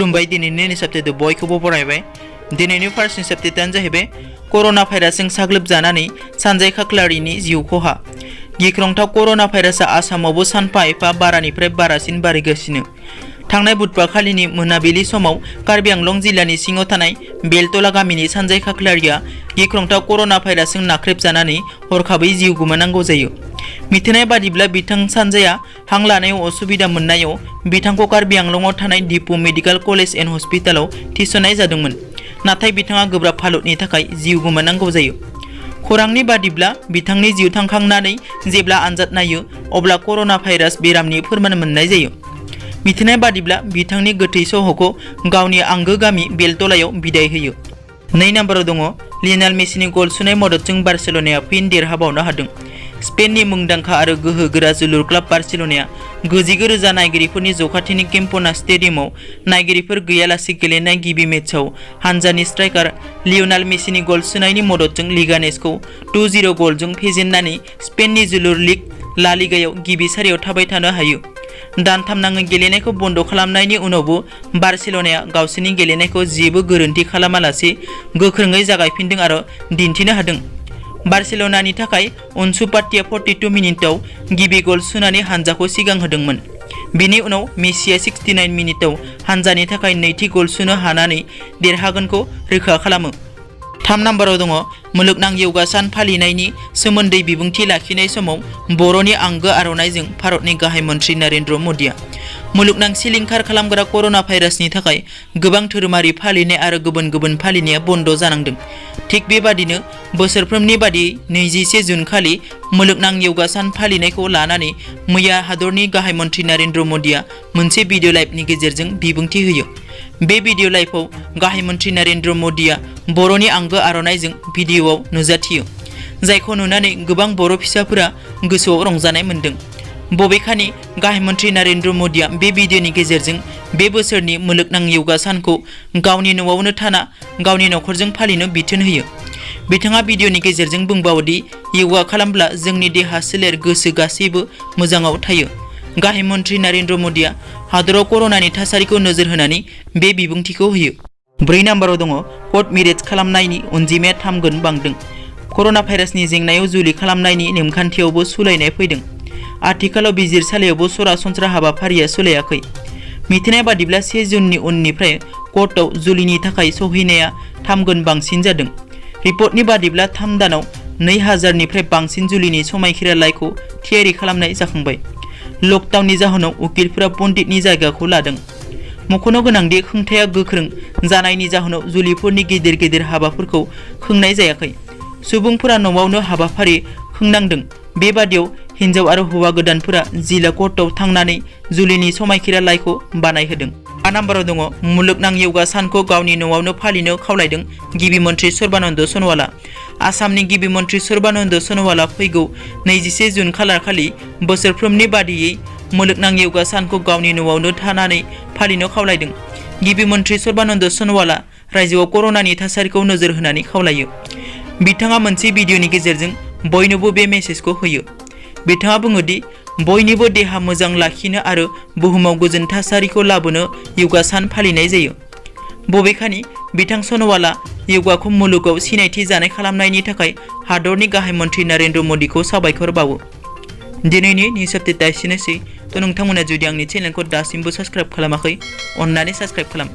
खुलुमबाय दिनैनि साप्ताहते बयखौबो बरायबाय। दिनैनि फार्स्ट साप्ताहतेआनो जाहैबाय कर'ना भाइरासजों साग्लोबजानानै सानजाय खाख्लारिनि जिउ खहा। गिख्रंथाव कर'ना भाइरासआ आसामावबो सानफा एफा बारानिफ्राय बारासिन बारायगासिनो। थांनाय बुधबारखालिनि मोनाबिलि समाव कार्बि आंलं जिल्लानि सिङाव थानाय बेलतला गामिनि सानजाय खाख्लारिया गिख्रंथाव कर'ना भाइरासजों नाख्रेबजानानै हरखाबै जिउ गोमानांगौ जायो। मिथिनाय बादिब्ला बिथां सानजाया हां लानायाव असुबिदा मोननायाव बिथांखौ कार्बि आंलंआव थानाय दिपु मेडिकेल कलेज एन्ड हस्पिटालाव थिसननाय जादोंमोन। नाथाय बिथाङा गोब्राब हालोदनि थाखाय जिउ गोमानांगौ जायो। खौरांनि बादिब्ला बिथांनि जिउ थांखांनानै जेब्ला आनजाद नायो अब्ला कर'ना भाइरास बेरामनि फोरमान मोननाय जायो। मिथिनाय बादिब्ला बिथांनि गोथै सह'खौ गावनि आंगो गामि बेलतलायाव बिदाय होयो। 2 नम्बराव दङ लियनेल मेसिनि गल सोनाय मददजों बार्सिल'नाया फिन देरहाबावनो हादों। स्पेननि मुंदांखा आरो गोहोगोरा जोलुर क्लाब बार्सिल'नाया 99,000 नायगिरिफोरनि जखाथिनि केम्पना स्टेडियामाव नायगिरिफोर गैयालासे गेलेनाय गिबि मेचआव हानजानि स्ट्राइकार लियनेल मेसिनि गल सोनायनि मददजों लिगानेसखौ 2-0 गलजों फेजेननानै स्पेननि जोलुर लीग ला लिगायाव गिबि सारियाव थाबाय थानो हायो। दानथाम नाङै गेलेनायखौ बन्द खालामनायनि उनावबो बार्सिल'नाया गावसोरनि गेलेनायखौ जेबो गोरोन्थि खालामालासे गोख्रोङै जागायफिनदों आरो दिन्थिनो हादों। बार्सिल'नानि थाखाय अनसु फातिआ 42 मिनिटआव गिबि गल सोनानै हानजाखौ सिगां होदोंमोन। बेनि उनाव मेसिया 69 मिनिटआव हानजानि थाखाय नैथि गल सोनो हानानै देरहागोनखौ रोखा खालामो। 3 नम्बराव दङ मुलुगनां योगा सान फालिनायनि सोमोन्दै बिबुंथि लाखिनाय समाव बर'नि आंगो आर'नाइजों भारतनि गाहाय मन्त्रि नरेन्द्र मदिया मुलुगनां सिलिंखार खालामग्रा कर'ना भाइरासनि थाखाय गोबां धोरोमारि फालिनाय आरो गुबुन गुबुन फालिनाया बन्द जानांदों। थिग बेबादिनो बोसोरफ्रोमनि बादियै 21 जुन खालि मुलुगनां योगा सान फालिनायखौ लानानै मैया हादरनि गाहाय मन्त्रि नरेन्द्र मदिया मोनसे भिडिअ लाइभनि गेजेरजों बिबुंथि होयो। बे भिडिअ लाइभआव गाहाय मन्त्रि नरेन्द्र मदिया बर'नि आंगो आर'नाइजों भिडिअआव नुजाथियो, जायखौ नुनानै गोबां बर' फिसाफोरा गोसोआव रंजानाय मोन्दों। बबेखानि गाहाय मन्त्रि नरेन्द्र मदिया बे भिडिअनि गेजेरजों बे बोसोरनि मुलुगनां योगा सानखौ गावनि न'आवनो थाना गावनि नखरजों फालिनो बिथोन होयो। बिथाङा भिडिअनि गेजेरजों बुंबावोदि योगा खालामब्ला जोंनि देहा सोलेर गोसो गासैबो मोजाङाव थायो। गाहाय मन्त्रि नरेन्द्र मदिया हादराव कर'नानि थासारिखौ नोजोर होनानै बे बिबुंथिखौ होयो। 4 नम्बराव दङ कर्ट मेरेज खालामनायनि अनजिमाया 3 गुन बांदों। कर'ना भाइरासनि जेंनायाव जुलि खालामनायनि नेमखान्थियावबो सोलायनाय फैदों। आथिखालाव बिजिरसालियावबो सरासनस्रा हाबाफारिया सोलायाखै। मिथिनाय बादिब्ला 1 जुननि उननिफ्राय कर्टआव जुलिनि थाखाय सौहैनाया 3 गुन बांसिन जादों। रिपर्टनि बादिब्ला 3 दानाव 2000 निफ्राय बांसिन जुलिनि समायखिरा लाइखौ थियारि खालामनाय जाखांबाय। लकडाउननि जाहोनाव उकिलफोरा पन्डितनि जायगाखौ लादों। मख'नो गोनांदि खुंथाया गोख्रों जानायनि जाहोनाव जुलिफोरनि गिदिर गिदिर हाबाफोरखौ खुंनाय जायाखै। सुबुंफोरा न'आवनो हाबाफारि खुंनांदों। बेबादियाव हिन्जाव आरो हौवा गोदानफोरा जिल्ला कर्टआव थांनानै जुलिनि समायखिरा लाइखौ बानायहोदों। 5 नम्बराव दङ मुलुगनां योगा सानखौ गावनि न'आवनो फालिनो खावलायदों गिबि मन्त्रि सर्बानन्द सन'वाला। आसामनि गिबि मन्त्रि सर्बानन्द सन'वाला फैगौ 21 जुन खालारखालि बोसोरफ्रोमनि बादियै मुलुगनां योगा सानखौ गावनि न'आवनो थानानै फालिनो खावलायदों। गिबि मन्त्रि सर्बानन्द सन'वाला रायजोआव कर'नानि थासारिखौ नोजोर होनानै खावलायो। बिथाङा मोनसे भिडिअनि गेजेरजों बयनोबो बे मेसेजखौ होयो। बिथाङा बुङोदि बयनिबो देहा मोजां लाखिनो आरो बुहुमाव गोजोन थासारिखौ लाबोनो योगा सान फालिनाय जायो। बबेखानि बिथां सन'वाला योगाखौ मुलुगाव सिनायथि जानाय खालामनायनि थाखाय हादरनि गाहाय मन्त्रि नरेन्द्र मदिखौ साबायखर बावो। दिनैनि निउस आपडेटआ एसेनोसै। नोंथांमोना जुदि आंनि चेनेलखौ दासिमबो साबस्क्राइब खालामाखै, अन्नानै साबस्क्राइब खालाम।